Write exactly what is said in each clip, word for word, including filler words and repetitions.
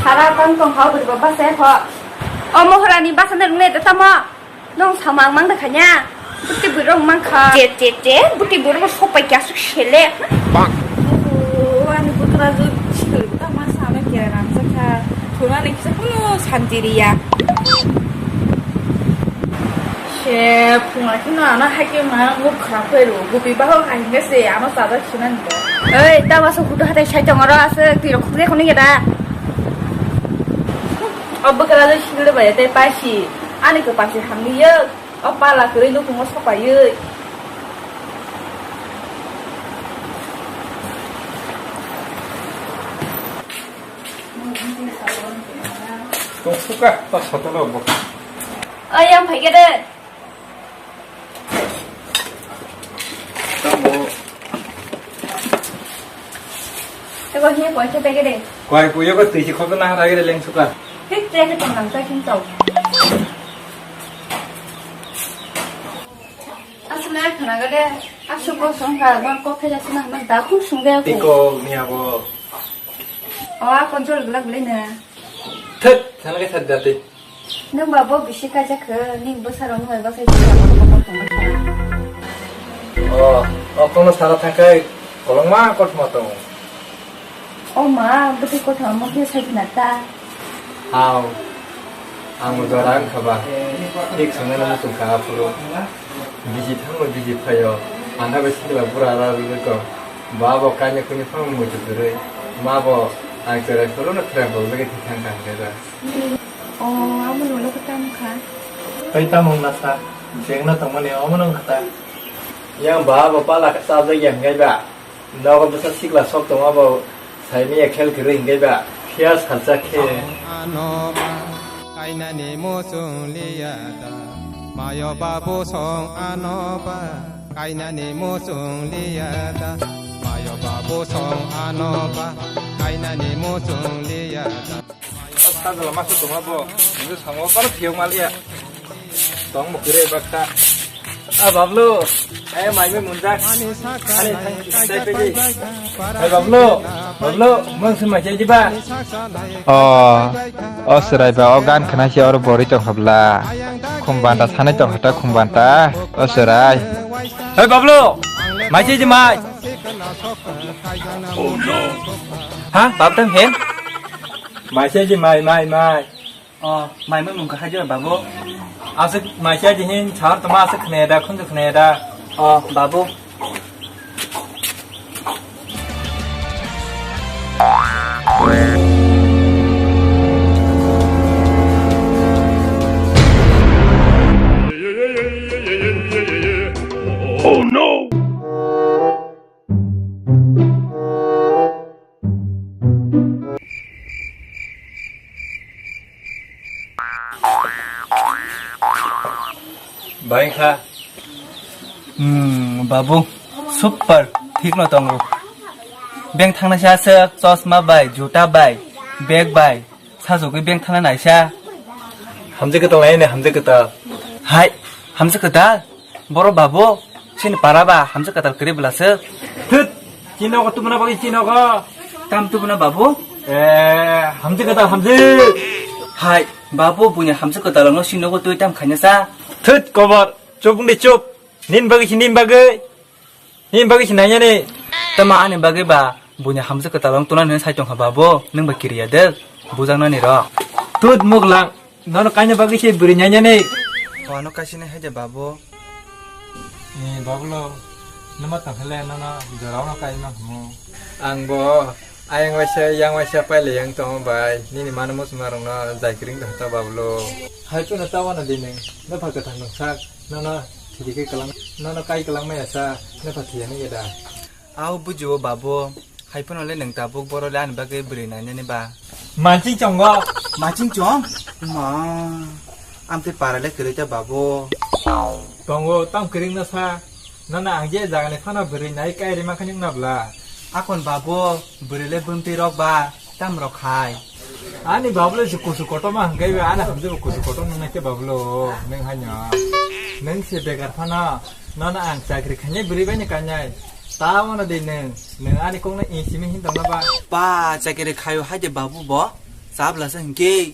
Ara tang tong ha bwrwi ba basa kho. O mohorani basa nang ne da tamo. Nong samang mang da khanya. Buti burung mang kha. Je, je, je, buti burung sopai kya suk sele. Bang. O, ani putra ju sikul ta ma sama kya ram sa kha. Thuna ni kisa kuno santi riya. Se phunga kheno ano haikhe ma muk khna phairu. Gupi bahok haikhe se ano chajak sinani. Oi, ta waso hudu hatai sai tongoro aswk twi rok khukre khunui geda. O bwkra jai sikle bai tei paisi. Ani kwpal se hamliyo. O pala kwrwi nukhungo sopaiwi. Tong suka ta sotoro bo. Oi, yang phai gede. Tamo. Ego hiya koi khe pegede. Koi kuyo ko twi si khoto na hara gede leng suka. Thik te ke tong nang ta kin tau. Asle khana gede. Asu ko song ka ban ko khe jasna hama da khum sung de ko. Tiko ni abo. O a control glak le na. Thik sana ke sad date. Nwng ba bo bisi kaijak khe, nini bwsarok nwng bai bwsai saka kotor tongma kha. O, o kono sara thangkhai kolongma kothoma tongo. O ma, bwtwi kothoma mokhe sai khna ta. Aw, ang bo jora wngkha ba. Thik swngnai no muchung kha aphuru. Bisi thango bisi phaio. Ang kha bai sikla bura ra rwgwi tong. Ba bo kainwi kwnwi phano muitu kwrwi. Ma bo ang cherai phuru no khera phuru bagwi thang kha hwnkhe ba. O, abo lolo ko tamo kha. Tei tamo wngna sa, bengna tongmani omo no wngkha ta. Yang ba bo pala ka chajak ya hwnkhe ba. Nogo bwsa sikla sok tongma bo saimanya khel kwrwi hwnkhe ba. Phiya salsa khe. Ano ba, kainani muchung liya da. Mayo babu song ano ba, kainani muchung liya da. Mayo babu song ano ba, kainani muchung liya da. Sajla masa tongma bo, nini sango kono phiyok maliya. Tong bo kire bakta. A Bablu, ay mai me munjak. Ani thang sai pegi. Ay Bablu, Bablu, mung se mai jai diba? O, o chwrai ba, o gan khna se oro bori tong habla. Khum banta sanai tong hata khum banta, o chwrai. Hey Bablu, mai jai di mai. Ha, bab tam hen? Mai se ji mai, mai, mai. O, mai mung mung kahai jora babu. Aswk mai se ji hin char toma aswk khne da, khunju khne da. O, babu. Oh no! Bai kha. Hmm, babu, super, thik no tongo. Beng thangna sa aswk, chosma bai, juta bai, bag bai. Sajagwi beng thana naisa. Hamjak kwtal nai ne, hamjak kwtal. Hai, hamjak kwtal? Boro babu, sini para ba hamjak kwtal kwrwi bwlaswk. Thut, chini nogo tubuna bagwi chini nogo. Tam tubuna babu? Eh, hamjak kwtal hamjak. Hai, babu buini hamjak kwtal no sini nogo twi tam khaina sa. Thut, kobor, chup wngdi chup. Nin bagwi si nin bagwi. Nini bagwi se naiya ni. Tama ani bagwi ba buini hamjak kwtal wng tuna hinwi sai tongkha babu, nwng ba kiriya de, bujaknani rok. Tut muklang, nono kaina bagwi se bwrwi naiya ni. Ano kaisini hai de babu. Ni babulo, numa tangkhale nono jorao no kaima himo. Ang bo ayang waisa yang waisa paile yang tongo bai, nini mano muchuma rokno jai kring tongkha babulo. Hai phano ta wana di nwng, nopha kwthang nungsak. Nono thidi khe kwlang, nono kai kwlang maya sa, nopha thiyani ya da? Au bujio babu, hai phano le nwng tabuk boro le ani bagwi bwrwi nainani ba. Manching chongo. Manching chong? Ma, amte para le kwrwi ta babu. Tongo, tam kwrwng no sa. Nono ang je jagani phano bwrwi nai kai rima khani wngna bla. Akon babu, bwrwi le bwmtwi rok ba. Tam rok hai. Ani babulo se kusu kotorma hwnkhe be, ani hamjabo kusu kotor nang nai khe babulo, nwng haino. Nwng se bekar phano, nono ang chakri khainai bwrwi bai ni kainai. Ta wano de nwng, nwng ani kokno ing simi hin tongna ba? Ba, chakri khaio hai de babu bo. Chabla sa hinkhe.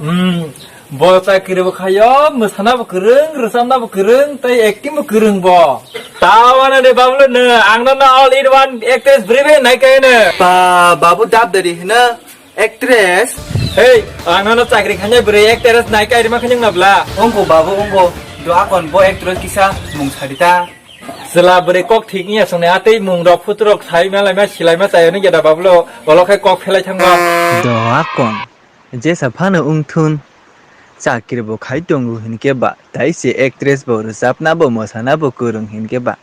Hmm, bo chakri bo khayo, mwsana bo kwrwng, rwchapna bo kwrwng, tei acting bo kwrwng bo. Tawana de bablo no, ang no all in one actress bwrwi bai nai kaya no. Ba, babu dab dari hino actress. Hey, ang no chakri khanya bwrwi actress nai kaya rima khanyang na bla. Ongo babu, ongo. Do akon bo actress kisa mung sarita. Chwla bwrwi kok thik wngya swngnai, a tei mung rok photo rok sai ma laima, silai ma chai hwnwi geda bablo, olo khe kok phelai thango. Do akon, jesa phano wngthun, chakri bo khai tongo hinkhe ba, tai se actress bo, rwchapna bo, mwsana bo kwrwng hinkhe ba,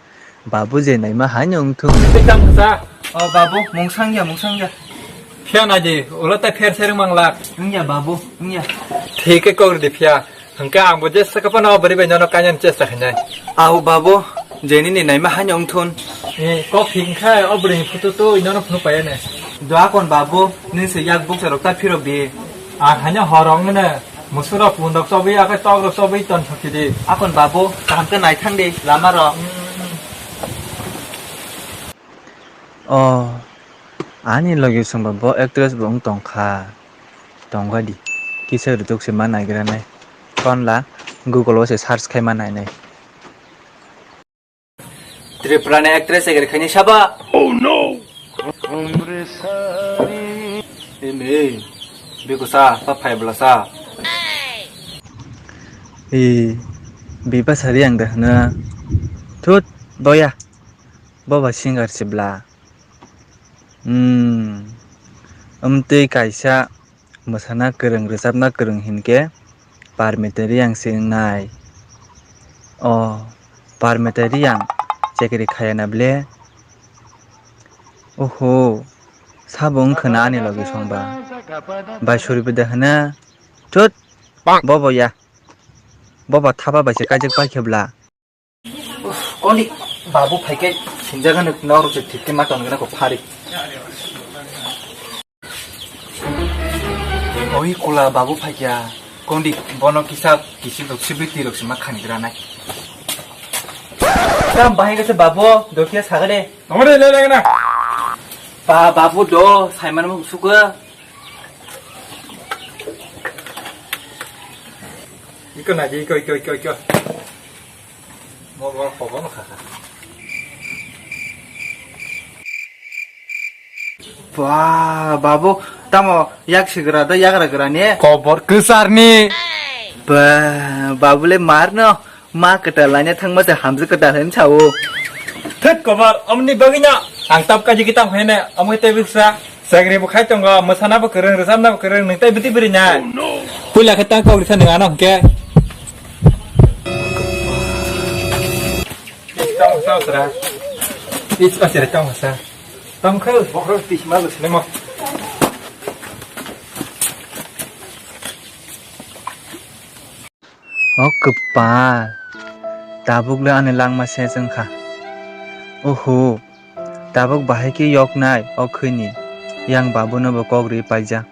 babu je naima haino wngthun. Tei tamo sa? O babu, mung sangya, mung sangya. Phiya naidi, ulo ta pher ser manglak. Wngya babu, wngya. Thik khe kok rwdi phiya. Hwnkhe ang bo jesa khe phano o bwrwi bai nono kainani chesta khainai. Au babu, je nini naima haino wngthun. E, kok thik wngkha, o bwrwi ni photo twi nono phunuk paiya ne. Doa kon babu, nini se yak bukcha rok ta phirok di. Ang haino hor wng ne, musuk rok pun rok chobwi, akai tok rok chobwi ton thok di. Akon babu, kaham khe naithang di, lama rok. O, ani logi songba bo actress bo wng tongkha. Tongkha di. Kisa rwtuk se ma naigra nai. Konla Google o se search khai ma nai nai. Tripura ni actress eger khaini saba. Oh no! Eme, bikusa, pa phai bwlasa. E, bipa sari ang da hwna. Thut, boya. Boba singer se bla. Hmm. Amtwi kaisa mwsana kwrwng, rwchapna kwrwng hinkhe Parmita Reang se wngnai. O, Parmita Reang chakri khayana ble? Oho, sabo wngkhwna ani logi songba. Bai suri bwda hwna? Thut, bobo ya. Boba thapa bai se kaijak paikhe bla. Uf, koni babu phaikhe sinjagano norok se thik khe ma tongna ko phari. Oi kula babu phaikya, kondi bono kisa kisi rok sibiti rok sima khani granai. Tam bahai khe babu dokia sagade. Amare le le na. Ba babu do saiman mo suka. Iko na iko iko iko iko. Mo bor kobo no kha kha. Ba, babu, tamo yak sigra da yagra gra ne? Kobor kwsar ni. Ba, babu le mar no, ma kwtal laina thangma se hamjwk kwtal hin sao. Thut kobor, omni bagwi no, ang tap kaji kitam khaine, omo te bisa. Chakri bo khai tongo, mwsana bo kwrwng, rwchapna bo kwrwng, nwng tei bwtwi bwrwi na. Puila khe tang kok risa nwng ano hwnkhe. Tamo sa sra. Is asire tamo sa. Tamo khe bokhro tis malu sinemo. O kwpal, tabuk le ani langma se chwng kha. Oho, tabuk bahai khe yoknai o khwini, yang babuno bo kok ri paijak.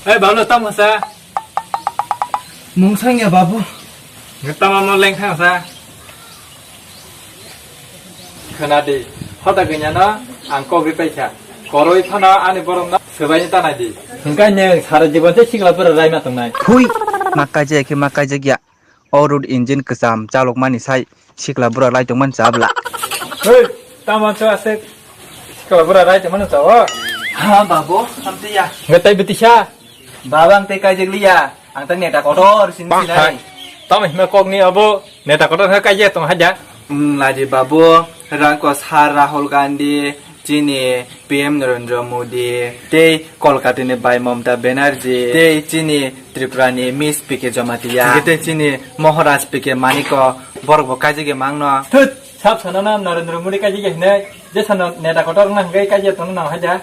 Ei, babuno tamo sa? Mungsang ya, babu. Tamo mo leng thang sa? Khwnadi, hoda gwnano ang kok ri paikha. Koroi phano ani borokno swbaini tanai di. Hwnkhe nwng sara jibon se sikla bwrwi raima tongnai. Phui, ma kaijak khe ma kaijak ya. O road engine kwcham chalokmani sai sikla bwrwi lai tongmani chabla. Hei, tamo cho aswk sikla bwrwi lai tongmani chao? Ha, babu, amtwi ya. Hwnkhe tei bwtwi sa? Baba, ang tei kaijak liya. Ang tei neta kotor sini sinai. Tamo hima kokni abo neta kotor khe kaijak tong haja. Hmm, laji babu, rangko Sir Rahul Gandhi, chini P M Narendra Modi, tei Kolkata ni bai Mamata Banerjee, tei chini Tripura ni Miss P K Jamatia, tei chini Maharaj P K Manik, borok bo kaijak mangno. Thut, sab sana na Narendra Modi kaijak hinai, je sana neta kotor na hwnkhe kaijak tong na haja.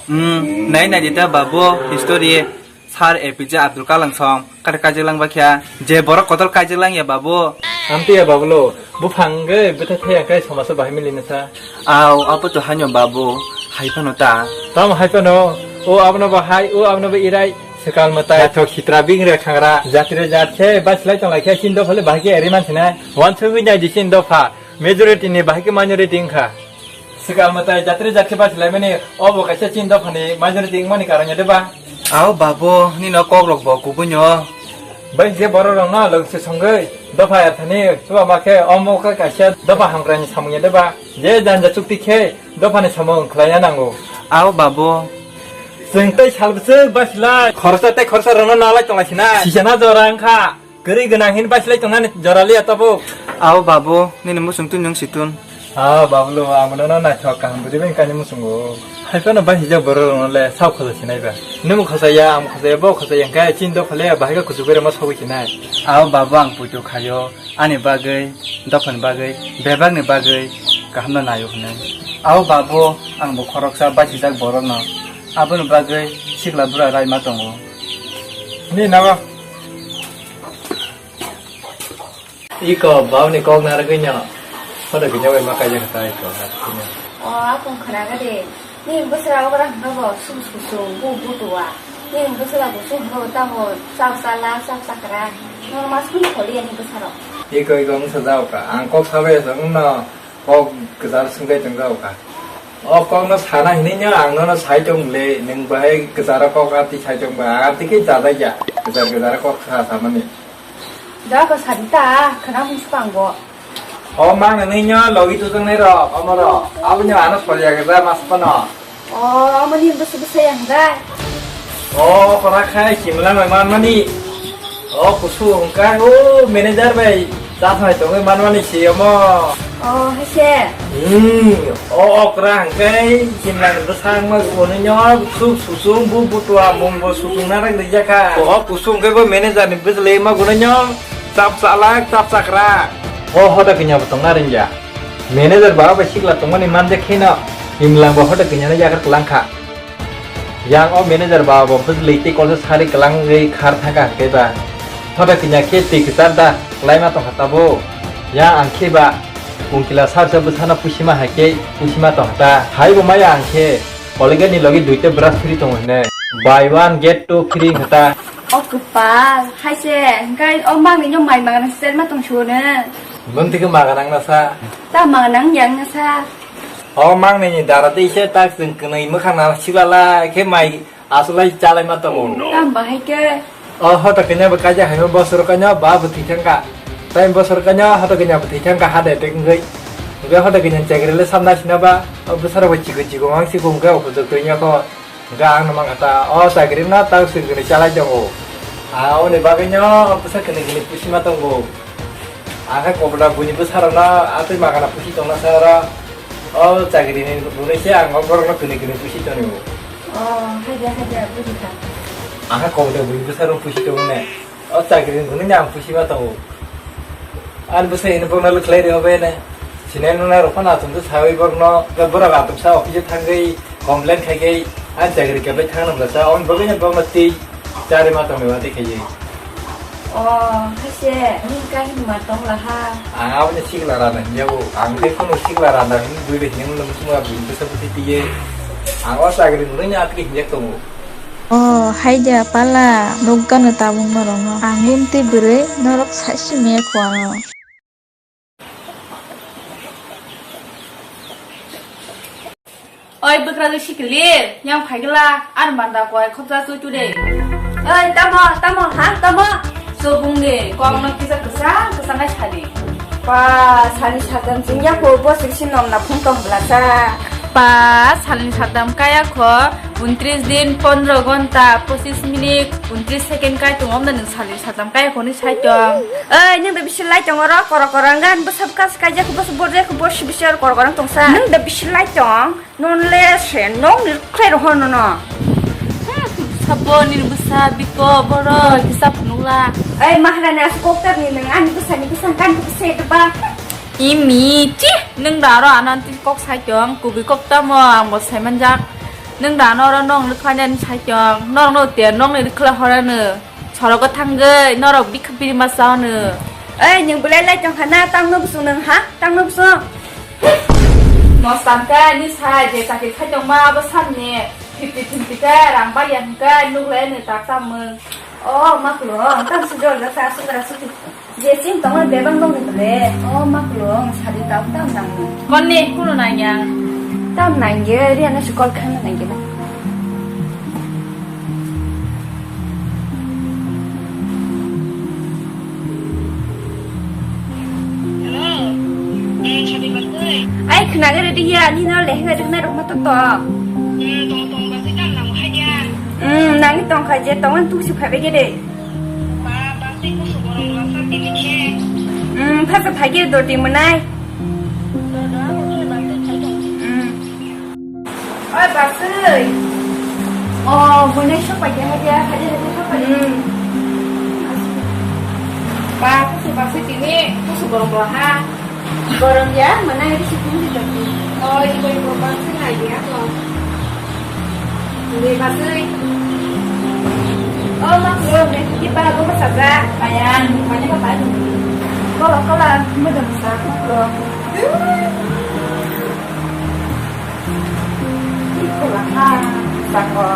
Hmm, nai nai dita babu, history. Sir A P J Abdul Kalam song kata kaijak lang bakya, je borok kotor kaijak lang ya babu. Amtwi ya babu lo, buphang ge bwthai thaya kai somaso bahai mili na sa. Au, apo to hanyo babu, hai phano ta. Tam hai phano, o abono ba hai, o abono ba irai, sekal matai. Yathok hitra bing re khangra, jatire jat khe, bai slai tong lai khe, chin dopha le bahai khe eri man sinai. Wan sugui nai di chin dopha, majority ni bahai khe minority wngkha. Kalmatai jatri jatri basilaimani obo kaisa chin dophani majority wngmani karon ya deba? Ao babo, nino kokrok bo kubuino. Bai je borok rokno logse songwi dopha erthani chuba ma khe omo khe kaisa dopha hamkraini samung ya deba? Je janja chukti khe dophani samung khlaina nango. Ao babo. Chwng tei sal bwswk basilai. Khoroksa tei khoroksa rokno nalai tonglaisina. Sisana jora wngkha. Kwrwi gwnang hin baislai tongnani jora liya tabuk. Ao babu, nini muchung twi nwng situn. Ah, babu lo, ang bono naithok kaham bwrwi bai kani muchungo. Hai phano bai hijak borok rokno le sao khosa sinai ba. Nwng khosa ya, ang khosa ya, bo khosa ya, hwnkhe chini dopha le bahai khe kuchuk bai rema sogwi sinai. Ao babu, ang puitu khaio, ani bagwi, dophani bagwi, bebakni bagwi kahamno naio hwnwi. Ao babu, ang bo khoroksa bachijak borokno, aboni bagwi sikla bura raima tongo. Ni nago? Iko, bauni kok narwgwino. Hodo khe nyabai ma kaijak kha iko, narwgwi no. O, akung khwnaga de. Ni bwswra okra hwnkha bo, sum susung, bu butua. Ni bwswra bo sum hwnkha bo tamo, chao chala, chao chakra. Nono mas kuni kholi ani bwsarok. Iko, iko, wngsa jao kha. Ang kok sabai asa wngno. Kok kwcharo swngwi tongjago kha. O kokno sana hinwi no ang nono sai tong le, nwng bahai kwcharo kok atwi sai tong ba, atwi khe chajak ya, kwchar kwcharo kok sa samani. Da ko sadi ta, khana hung sukang bo. O mang nini no logi tu tong nai rok, omo rok, abo no ano solya kwchar mas pano. O, amoni bwswk bwsai ang dai. O, khora khai simla mai man mani. O, kusu hwnkha, o, manager bai chasnai tongwi man mani si omo. O, hai se. Hmm, o, okra hwnkhe simla ni bwsang ma kuno nyo, suk susung bu butua mung bo susung na rak rijak kha. O, kusu hwnkhe bo manager ni bwsle ma kuno nyo, chap chalak, chap chakra. O, hoda kinya bo tongna ringya. Manager ba bai sikla tongmani manje kheno, simlang bo hoda kinya no yakar kwlang kha. Yang o manager ba bo bwsli tei kolsa sari kwlangwi khar thangkha hwnkhe ba. Hoda kinya khe twi kwchar da kwlaima tongkha tabo. Yang ang khe ba pungkila sarsa bwsano pusima hai khe pusima tongkha ta. Hai bo maya ang khe Colgate ni logi duita brush free tongo hwnwi. Buy one get two free hwnkha ta. O kwpal, hai se, hwnkhe o mangni no mai magana sel ma tong suo ne. Bwntwi khe magana wngna sa. Ta magana wng yang na sa. O mangni ni dara tei se tak chwng kwnwi mwkhang na siklala khe mai asulai chalai ma tongo. Tam bahai khe. O hoto kanya bo kaja haino bosor kanya ba bo thithang ka. Tai bosor kanya hoto kanya bo thithang ka hade tek ngoi. Ngai hoto kanya chegre le samna sina ba. O bosor bo chigo chigo mang si gum ga o khujak twi nya ko. Ga ang no mang kata. O chagri na tak sir kene chalai tongo. A o ni bagwi no bosor kene kene pusi ma tongo. Akhe kobda buini bwsarokno atwi magana pusi tongna sa oro. O chagrini bunui se ang o borokno kwnwi kwnwi pusi tongo. O, haida, haida, bujikha. Akhe kobda buini bwsarok pusi tongo ne. O chagrini bunui ang pusi ma tongo. Ani bwsai hino borokno lwkhlai rw be ne. Sinai nuna rok phano atum sawi borokno borok atum sa office thangwi complain khai khai ani chagri kebai thangna bwsa on bagwi ne borokno twi. Chari ma tongwi wati khaye. O, haise, nini kahini ma tong laha. Ang aboni sikla rana hinjago. Ang tei phano sikla rana hini bui de hini muno muchungo bui bwsa bwtwi tiye. Ang o chagri nunui ni atwi hinjak tongo. O, haida pala, nukgano tabuk norokno. Ang bumtwi bwrwi norok saisi meya khuano. Oi, bwkrajwk sikilir, yang phaigwla, ar manda koi khopsa twi twi de. Oi, tamo, tamo, ha, tamo? Chubungni kokno kisa kwchang kwchang khe sadi. Pa, sani satam chwng yakho, bo siksi nomna phung tong bwlasa. Pa, salni satam kaya kho, untris din, pondro gonta, pochis minit, untris second kai tongo, omda nwng salni satam kaya kho ni sai tong. Oi, nwng da bisi lai tong oro, koro koro wngkha, ani bwsa bwkha se kaijak kho, bwsa borjak kho, bosi bisi oro koro koro wng tongsa. Nwng da bisi lai tong, non le se, nong ni rwkhlai rohor nono. Hmm, sabo nini bwsa biko boro kisa phunukla. Oi, maharani aswk koktar ni nwng ani bwsa ni bwsa kan bwsa se ba. Imi, chi, nwng da oro ananti kok sai tong, kubui kok tamo, ang bo sai manjak. Nwng da oro nong rwkhlai nani sai tong, norok no te nong ni rwkhlai horano. Sorogo thangwi norok bikha biri ma chaono. Ei, nwng belai lai tong kha na, tang no bwswng nwng ha? Tang no bwswng? Mostan khe ni sai je chakri khai tong ma abo samni fifty fifty khe rang bai ya hwnkhe nuk lai no tak tang mung. O, ma kulo, tang su jol da sa su da su. Je sing tong bebang dong ni le. O, ma kulo, sadi tak tang nang. Kon ni kulo na yang. Tam nangya, Riana si call khaina nangya. Hello. Eh, chati bakoi. Ai, khnaga ready ya, ni no lehenga rikna rokma to to. Hmm, tong tong bakoi tam nang hai ya. Hmm, nang tong kha je, tong tu si phabe ge de. Ba, bakoi kusu borong rasa tini khe. Hmm, phasa phage doti mwnai. Do do, bakoi phai tong. Hmm. Oi, Basui. O, buinai sok pai khe, hadia, hadia, hadia sok pai. Hmm. Ba, kusi Basui tini, kusu borong bo ha. Borong ya, mana ini si kusi tapi. O, ini borong bo Basui nai dia ko. Ini Basui. O, mak lo, ini kita lo saja. Payan, payan apa payan? Kola, kola, mudah besar, mak lo. Ikula ha, sako.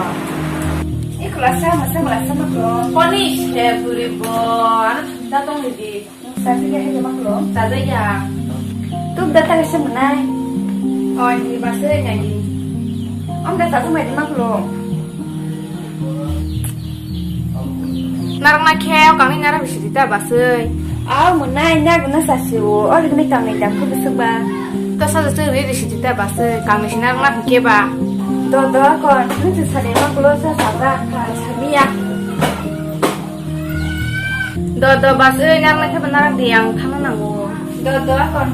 Ikula sa, masa masa maklo. Koni se buri bo, ano thanda tong lidi. Sa si ya hege maklo. Sa ja ya. Tu da ta se manai. Oi, ni ba se ngai di. Om da ta tu mai maklo. Narwkna khe o kangni narwk risi di ta Basui. Aw mwnai narwkna sasi o, o rikni kangni dam khe bwswk ba. To sa jasa ri risi di ta Basui, kangni si narwkna hwnkhe ba. Do do kon, nwng se sani ma kulo sa sa ba, ka samiya. Do do Basui, narwkna khe ba narwk di, ang thangna nango. Do do kon.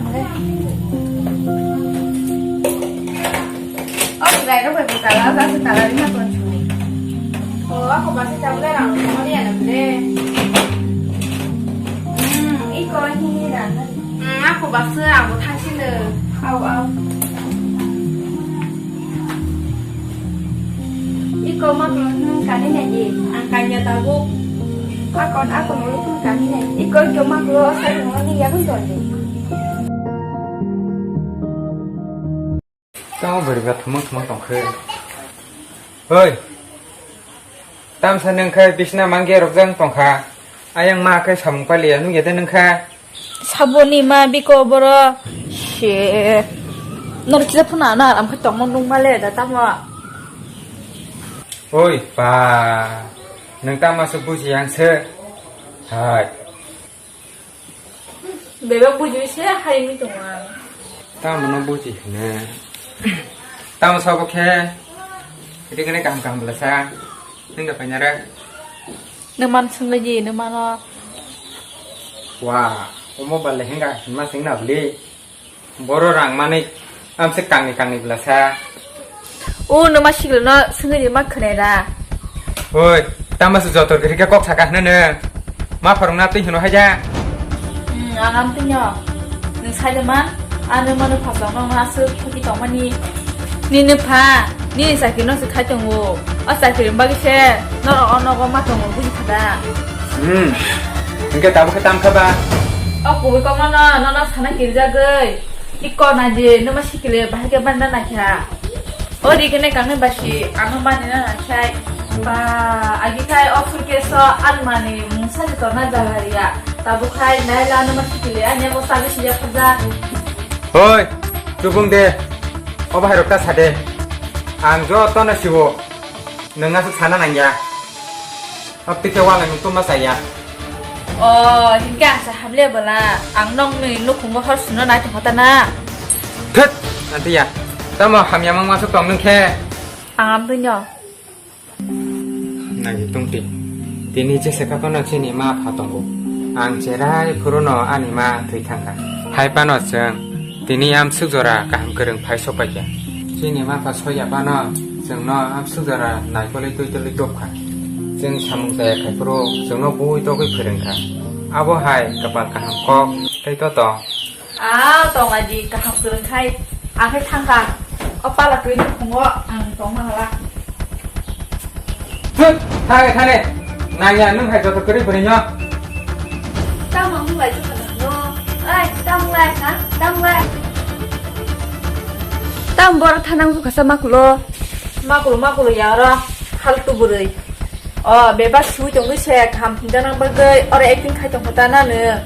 O, rai rok bai tala, ba se tala ri ma kon chuni. O, ako ba se tabla rang ko ri ana ble. Hmm, iko hi ra. Hmm, ako ba se abo thang si le. Au, au. Iko ma kon hmm, kani na ye. Ang kanya tabu. Akon, akon ulu kun kani na. Iko, iko ma kon sa ni ya kun ton de. Tamo bwrwi ba thumung thumung tongkhe. Oi. Tamsa nwng khe bisna mangge rokjang tongkha. Ayang ma khe samung paliya nungya de nwng kha. Saboni ma biko boro. She. Nor kisa phuna na aram khe tongmo nung male da tamo. Oi pa. Nwng tamo se buji yang se. Hai. Bebak bujiwi se hai wngwi tongo ang. Tamo no buji hwnwi. Tamo sabo khe riknai kaham kaham bwlasa. Nwng da painare. Nwng man swnglaidi, nwng mano. Wa, omo bale hinga hinma swngna bwli. Boro rang manwi. Amse kangni kangni bwlasa. O nwma sikle no swngwi rima khwnai da. Oi, tama se jotor giri khe kok saka hwnwi nwng. Ma phorong na twi hwno hai da. Hmm, ang am twi no. Nwng sai de man, ano mano phasong no aswk thuki tongmani. Nini pha, nini chakri no se khai tongo. O chakri bagwi se norok o nogo ma tongo buji kha da. Hmm. Hwnkhe tabuk khe tam kha ba? O kubui kok no no, no no sana kirjagwi. Iko naidi, nwma sikile bahai khe banda naikha. O rikene kangnai basi, ano mani na nakhai. Ba, agi khai o suitcase o almani mungsa ni torna jaga riya. Tabuk khai naila nwma sikile, ani abo sabi siya khaja. Hoi, chubung de. O bahai rok ta sade. Ang joto no siwo. Nwng aswk sana nangya. Abtwi khe walai nwng tongma chaya. O, hinkhe ang sa hamle bwla. Ang nokni nukhungo hor suno nai tongkha ta na. Thut, antiya. Tamo hamya mang masuk tong nwng khe. Ang amtwi no. Nai tongti. Tini jesa ka kono chini ma pha tongo. Ang cherai phuruno ani ma thwi thangkha. Hai pano chwng. Tini amsuk jora kaham kwrwng phai sokpaikha. Chini mapha soya phano chwngno amsuk jora naikolwi twi twlwi tubkha. Chwng samung chaya khai phuru chwngno bui togwi phwrwngkha. Abo hai kwpal kaham kok tei to tong. Ah, tong adi kaham kwrwng khai. Ang khai thangkha. O pala twi nukhungo ang tongma hala. Thut, thane, thane. Nangya, nwng hai joto kwrwi bwrwi no. Tamo wng lai joto no. Ai, tamo lai, ha? Tamo lai. Tamo boro thanang bukha sa makulo. Makulo, makulo ya oro. Haltu bwrwi. O, bebak sui tongwi se kaham himjana bagwi oro acting khai tongkha ta na nwng.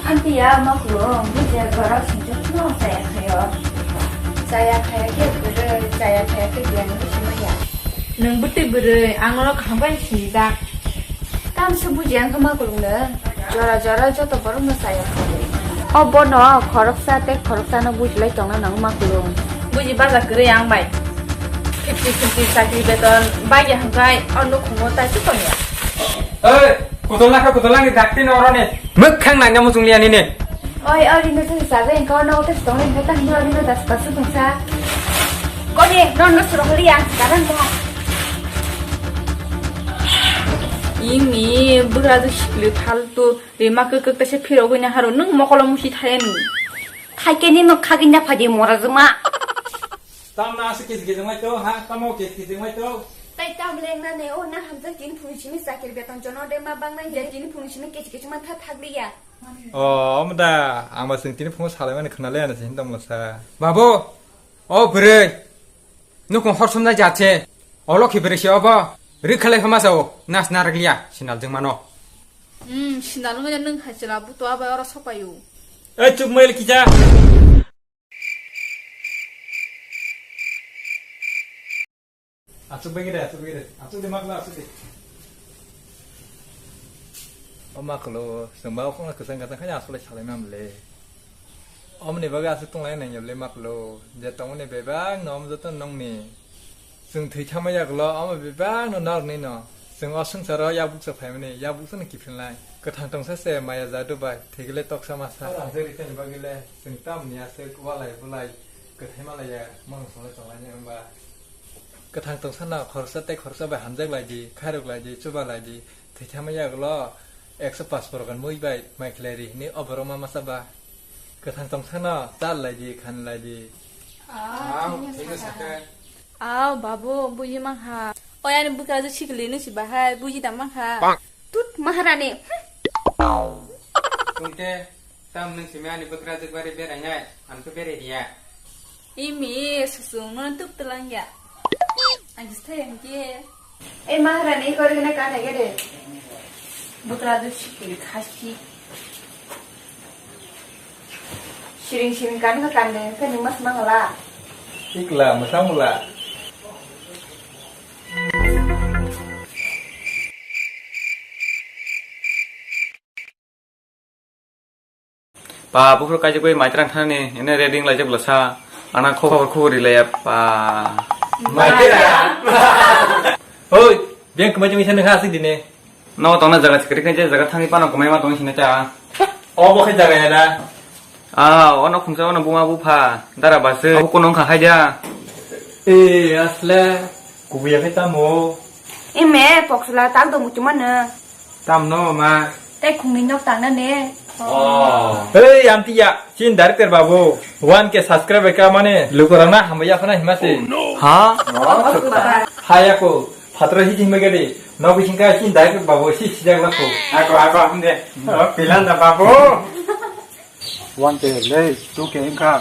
Anti ya makulo, bujia gora sinjo no sa ya khayo. Chaya khaya khe bwrwi, chaya khaya khe biyang wngwi sima ya. Nwng bwtwi bwrwi, ang nono kaham khe sinijak. Tamse buji ang khe ma kulung nwng. Jora jora joto borok no chaya khaya. O bono khoroksa tei khoroksa no bujilai tongna nang ma kulung. Buji baja kwrwi ang bai. Fifty fifty chakri beton bai ya hwnkhai o nukhungo tai se tongya. Oi, kutulna kha kutulna ni dakti no oroni. Mwkhang naina muchung liya nini. Oi, oi, rino tei sabe engka no tei tong engka tang no rino das pasu tongsa. Koni no no suro holi ang sekarang mo. Ini bugra tu sikli faltu rima kekek tese phiro gwi na haro nung mokolo musi thaya nung. Thaike ni no khagin na phadi mora juma. Tamna aswk kis gijing lai to, ha? Tamo kis gijing lai to? Tai tam leng na ne, o na hamjak tini phunu simi chakir beton jono de ma bang nai je tini phunu simi kis gijing man tha thak liya. O, omo da, ang ba chwng tini phunu salai mani khna le ana sin tong sa. Babu, o bwrwi, nukung hor sumnai jat se. O lokhi bwrwi se obo, ri khalai phama sa o, nas narak liya, sinal jeng mano. Hmm, sinal ngai nung hai chela buto abai oro sopayo. Ei, chup mail kija. Achuk bai gede, achuk bai gede. Achuk de makla, achuk de. O maklo, sengba o khongla kwchang kwchang khaina asole salai mam le. Omni bagwi asuk tonglai nang le maklo. Je tongmani bebak no om joto nongni. Chwng thwi thangma yagulo omo bebak no narwknwi no. Chwng o swngcharo yakbuksa phaimani, yakbuksa no kiphilnai. Kwthang tongsa se maya jadu bai, thwigwle toksa masa. Ora jagwi tani bagwile chwng tamni aswk walai bulai kwthai malaiya mung songla tonglaini wngba. Kwthang tongsa no khoroksa tei khoroksa bai hamjak laidi, khairok laidi, chuba laidi, thwi thangma yagulo ekso paanch porogan mui bai mai khlai ri hwnwi o borok ma masa ba. Kwthang tongsa no chal laidi, khan laidi. Aw, thik sakhe. Aw, babu, buji mangha. Oi, ani bwkrajwk sikli nung si bahai, buji da mangha. Tut, Maharani. Tungte, tam nung simi ani bwkrajwk bari berai nai, ang khe berai riya. Imi, susung, nono tuk telang ya. Ang kisa thai ang khe. Eh, Maharani, kori kena kan hai gede. Bwkrajwk sikli khasi. Siring siring kan kha kan de, kan ni mas mangla. Ikla, masang mula. Pa, bukhro kaijak bai maitrang thani, ene reading laijak bwlasa, ana khobor khobor rilaiya, pa. Maitrang? Oi, beng kemai jemai sana kha asik dine. No tongna jaga sikri khe je jaga thangwi pano kwmaima tong sina cha. O bo khe jaga ya da. Ah, ono khungsa ono buma bupha dara baswk. Abo kono wngkha hai da. Eh, asle kubuya khe tamo. Ime poksla tak do muchumano. Tamno ma. Tei khungni nok tangna ne. Oh. Hey, amtiya, chin director babu, one K subscriber ka mane, lukurang na hambai yaphana himase. Ha? Haya ko. Phatro hiji himba gadi, nogo hingka chin dai babo si sijak lako. Ako, ako, hamde. Oh, pilan da babo. One K le, two K hingka.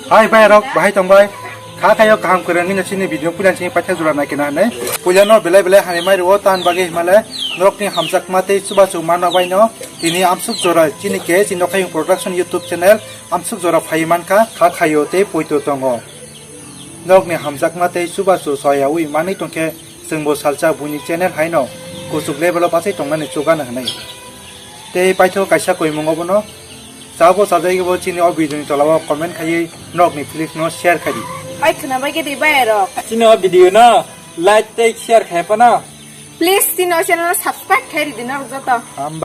Hai bai rok, bahai tong bai. Kha khayo kaham kwrwngwi no chini video puilan chini paitha jora nai kena ne. Puilano belai belai hani mai rwo tan bagwi himale. Norokni hamjakma tei chubachu mano bai no. Tini amsuk jora chini ke chini nokhayung production YouTube channel amsuk jora phai mankha kha khayo tei poito tongo. Nokni hamjakma tei chubachu soyaui manwi tongkhe, chwngbo salsa buini channel haino kuchuk level o bachai tongnani chugano hwnwi. Tei paithago kaisa koimung obono chabo chajagwibo chini o video ni tola o comment khaiwi nokni feelings no share khaidi. Oi khwna bai khe di bai rok. Chini o video no like tei share khai phano. Please chini o channel no subscribe khai ridi norok joto. Hambai.